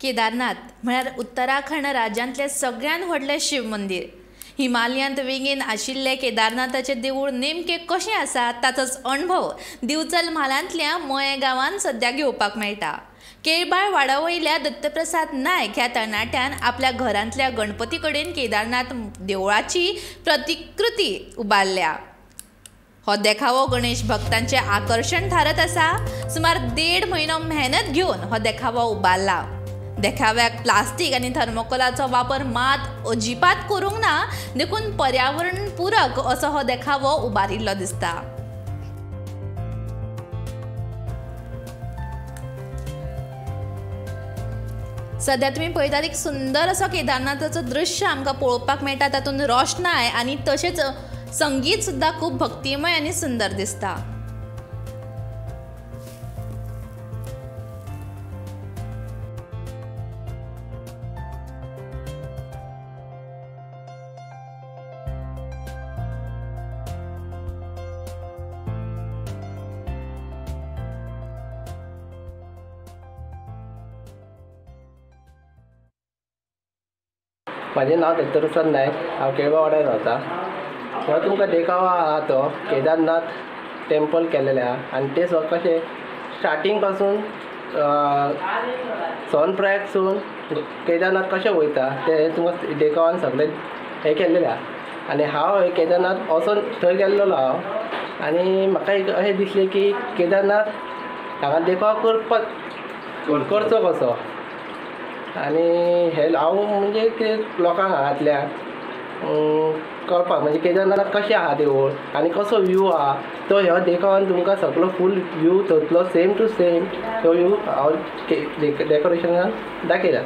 केदारनाथ म्हळ्यार उत्तराखंड राज्यांतलें सगळ्यांत व्हडलें शिव मंदीर. हिमालयांत वेंगेन आशिल्लें केदारनाथाचें देवूळ नेमकें कशें आसा ताचोच अणभव दिवचल म्हालांतल्या मयें गांवांत सद्या घेवपाक मेळटा. केळबाळ वाडा वयल्या दत्तप्रसाद नायक ह्या तरणाट्यान आपल्या घरांतल्या गणपती कडेन केदारनाथ देवळाची प्रतिकृती उबारल्या. हो देखावो गणेश भक्तांचें आकर्शण थारत आसा. सुमार 1.5 म्हयनो मेहनत घेवन हो देखावो उबारला. देखाव्याक प्लास्टीक आनी थर्मोकोलाचो वापर मात अजिबात करूंक ना, देखून पर्यावरण पूरक असो हो देखावो उबारिल्लो दिसता. सद्या तुमी पळयतात एक सुंदर असो केदारनाथाचो दृश्य आमकां पळोवपाक मेळटा. तातूंत रोशणाय आनी तशेंच संगीत सुद्दां खूब भक्तिमय आनी सुंदर दिसता. म्हाजें नांव दत्तप्रसाद नायक, हांव केळबा वाड्यार रावता. हो तुमकां देखावो आहा तो केदारनाथ टेम्पल केल्लेलें आहा आनी तें सगळें कशें स्टार्टींग पासून सोनप्रयागसून केदारनाथ कशें वयता तें तुमकां देखावान सगळें हें केल्लेलें आहा. आनी हांव केदारनाथ वचोन थंय गेल्लेलो हांव आनी म्हाका एक अशें दिसलें की केदारनाथ हांगा देखाव करपाक करचो कसो आनी हे हांव म्हणजे कितें लोकांक हांगांतल्या कळपाक म्हणजे केदारनाथ कशें आहा देवूळ आनी कसो व्यू आहा तो ह्या देखावान तुमकां सगळो फूल व्यू थंयतलो सेम टू सेम तो व्यू हांव डेकोरेशनान दाखयला.